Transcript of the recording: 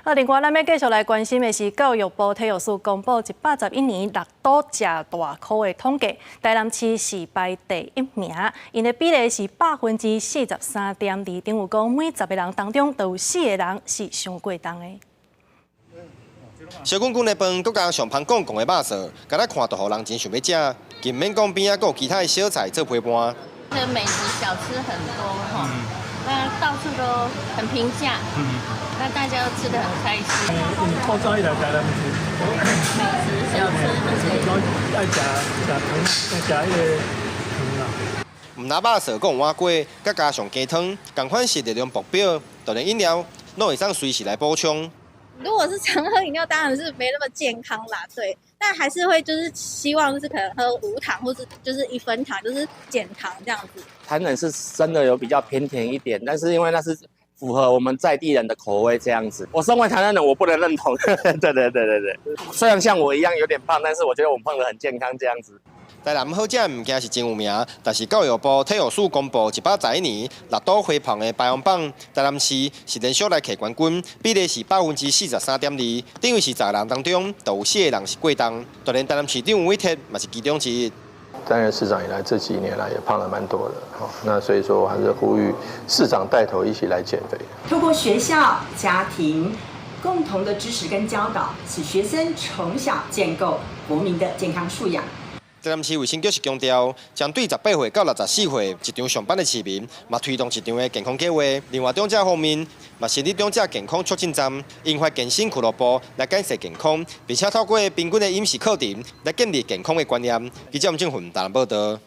啊，另外，咱欲繼續來關心的是教育部體育署公布111年六都食大箍的統計，台南市是排第一名，𪜶的比例是43.2%，等於講每10個人當中就有四個人是傷過重的。燒滾滾的飯，閣加上芳講講的肉燥，敢若看就予人真想欲食。更免講邊仔閣有其他的小菜做陪伴。這美食小吃很多哈，那到處都很平價，那大家都吃得很開心。透早以來台南是美食小吃就是愛食食糖，愛食彼个糖啦。毋但肉燥，閣有碗粿，閣加上雞湯，仝款是熱量爆表，就連飲料攏會當隨時來補充。如果是常喝飲料，當然是沒那麼健康啦，對。但還是會就是希望就是可能喝無糖，或是就是一分糖，就是減糖這樣子。台南是真的有比較偏甜一點，但是因為那是符合我們在地人的口味這樣子。我身為台南人，我不能認同。對對對對對，雖然像我一樣有點胖，但是我覺得我胖得很健康這樣子。台南好食的物件是真有名，但是教育部體育署公布111年六都肥胖的排行榜，台南市是連續來摕冠軍，比例是43.2%，等於是10個人當中就有四個人是過重。就連台南市長黃偉哲嘛是其中之一。擔任市長以來，這幾年來也胖了蠻多的，那所以說我還是呼籲市長帶頭一起來減肥。透過學校、家庭共同的支持跟教導，使學生從小建構國民的健康素養。台南市衛生局是強調，針對18歲到64歲職場上班的市民，嘛推動一場的健康計劃。另外，長者方面嘛設立長者健康促進站，研發健身俱樂部來檢視健康，並且透過平均的飲食課程來建立健康的觀念。記者吳正雲台南報道。